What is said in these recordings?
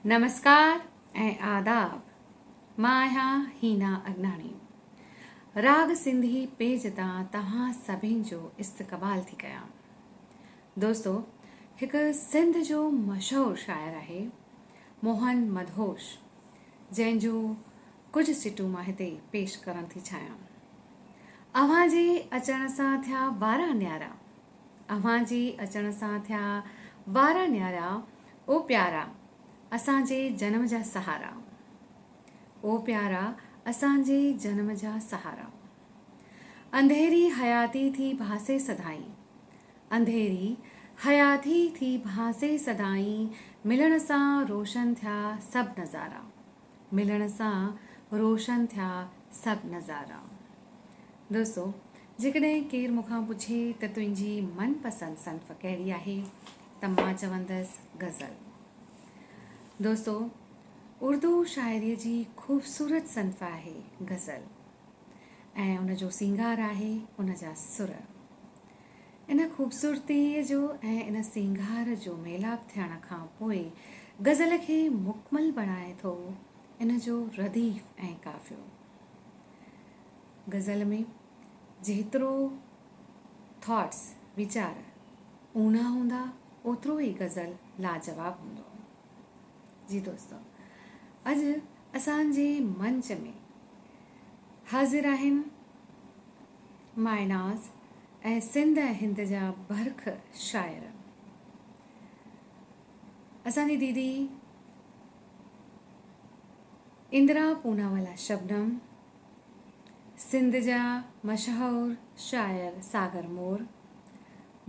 نمسڪار ۽ آداب مان آهيان هينا اگناڻي راڳ سنڌي پيج تان توهان سڀن جو استقبال ٿي ڪيان دوستو هڪ سنڌ جو مشهور شاعر آهي موهن مدهوش جنهن جون ڪجهه سٽون مان هتي پيش ڪرڻ ٿي چاهيان اوهان جي اچڻ سان ٿيا وارا نيارا اوهان جي اچڻ سان ٿيا وارا نيارا او پيارا اسان جي جنم جا سهارا او پيارا اسان جي جنم جا سهارا انڌيري حياتي ٿي ڀاسي سدائين انڌيري حياتي ٿي ڀاسي سدائين ملڻ سان روشن ٿيا سڀ نظارا ملڻ سان روشن ٿيا سڀ نظارا. دوستو جيڪڏهن ڪير مون کان پڇي ته تنهنجي من پسند صنف ڪهڙي آهي ته مان چوندس غزل. دوستو اردو شاعري جي خوبصورت صنف آهي غزل ۽ ان جو سينگار آهي ان جا سر. ان خوبصورتيء جو ۽ ان سينگار جو ميلاپ ٿيڻ کان پوء غزل کي مڪمل بڻائي ٿو ان جو رديف ۽ قافيو. غزل ۾ جيترو ٿاٽس، ويچار، اونها هوندا اوترو ئي غزل لاجواب هوندو. جي دوستو اڄ اسان جي منچ ۾ حاضر آهن مايناز ۽ سنڌ ۽ هند جا برک شاعر اسان جي ديدي اندرا پوناوالا شبنم، سنڌ جا مشهور شاعر ساگر مور،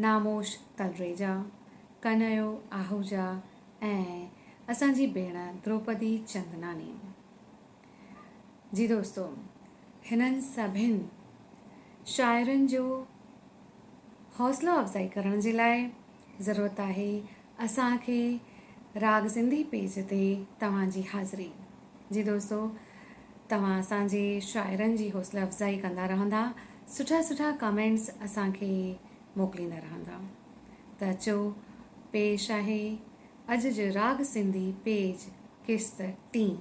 ناموش تلريجا، ڪنهيو آهوجا ۽ اسان جي ڀيڻ دروپدي چندناني. جي دوستو هنن سڀن شاعرن جو حوصلو افزائي ڪرڻ جي لاء ضرورت آهي اسان کي راڳ سنڌي پيج تي توهان جي حاضري جي دوستو توهان اسان جي شاعرن جي حوصله افزائي ڪندا رهندا سٺا سٺا ڪمينٽس اسان کي موڪليندا رهندا ته اچو پيش آهي اڄ جو راڳ سنڌي پيج قسط ٽين.